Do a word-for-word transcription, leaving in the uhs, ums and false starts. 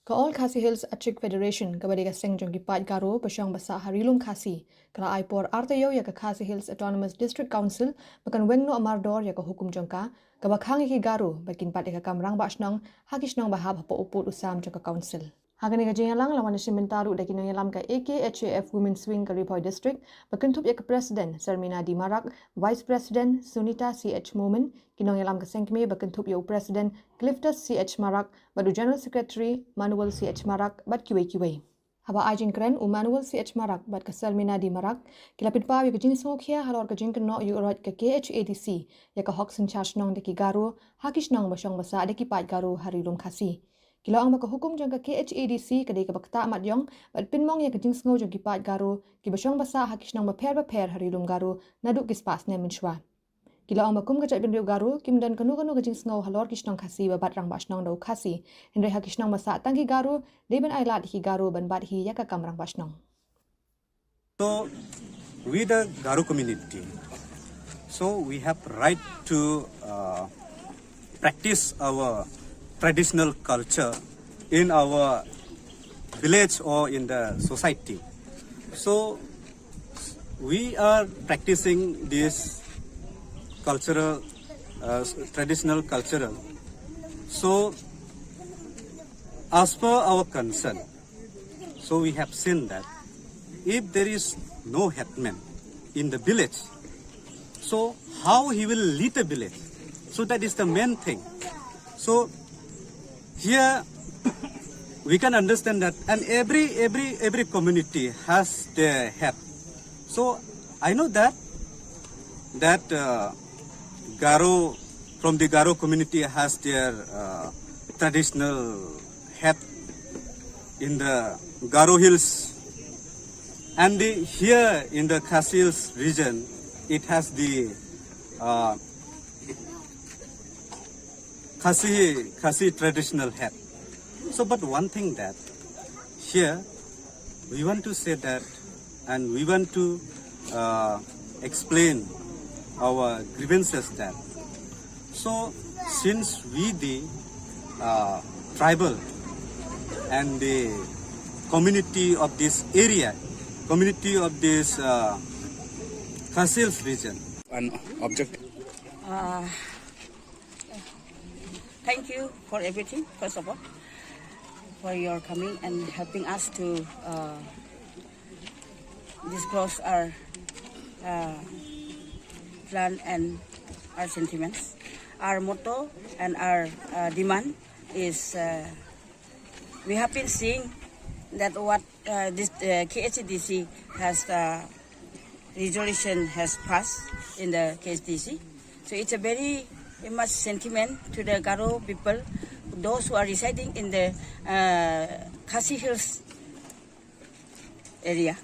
Ka All Khasi Hills Achik Federation, kaba dei ka seng jong ki paid Garo ba shong ba sah ha Ri Lum Khasi, ka la ai por ar taïew ïa ka Khasi Hills Autonomous District Council ba kan weng noh mardor ïa ka hukum jong ka, kaba khang ïa ki Garo ba kin bat ïa ka kam rangbah shnong ha ki shnong ba hap hapoh u pud u sam jong ka Council. Ha kane ka jingïalang la wan shim bynta ruh da ki nongïalam ka A K H A F Women's Wing ka Ri Bhoi District, ba kynthup ïa ka President Sharmina D Marak, Vice President Sunita C H Momin, ki nongïalam ka seng kmie ba kynthup ïa u President Cliftus C H Marak, bad u General Secretary Manuel C H Marak, bad kiwei kiwei. Haba ai jingkren, u Manuel C H Marak bad ka Sharmina D Marak ki la pynpaw ïa ka jingsngewkhia halor ka jingkynnoh ïa u Roy ka K H A D C ïa ka hok synshar shnong da ki Garo ha ki shnong ba shong ba sah da ki paid Garo ha Ri Lum Khasi. Ki la ong ba ka hukum jong ka K H A D C ka dei kaba ktah mat ïong bad pynmong ïa ka jingsngew jong ki paid Garo kiba shong ba sah ha ki shnong bapher bapher ha Ri Lum Garo naduh ki spah snem mynshuwa. Ki la ong ba kum ka jaitbynriew Garo kim don kano kano ka jingsngew halor ki shnong Khasi ba bat rangbah shnong da u Khasi, hynrei ha ki shnong ba sah tang ki Garo, dei ban ai lad ïa ki Garo ban bat hi ïa ka kam rangbah shnong. So, we the Garo community, so we have right to uh, practice our traditional culture in our village or in the society. So, we are practicing this cultural, uh, traditional cultural. So, as per our concern, so we have seen that if there is no headman in the village, so how he will lead a village? So that is the main thing. So here we can understand that, and every every every community has their head. So I know that that uh, Garo, from the Garo community, has their uh, traditional head in the Garo Hills, and the, here in the Khasi Hills region, it has the uh, Khasi Khasi traditional head. So, but one thing that here we want to say that, and we want to uh, explain our grievances that. So, since we the uh, tribal and the community of this area, community of this uh, Khasi Hills region, an object. Uh, thank you for everything, first of all, for your coming and helping us to uh, disclose our uh, plan and our sentiments. Our motto and our uh, demand is uh, we have been seeing that what uh, this uh, K H A D C has uh, resolution has passed in the K H A D C. So it's a very much sentiment to the Garo people, those who are residing in the uh, Khasi Hills area.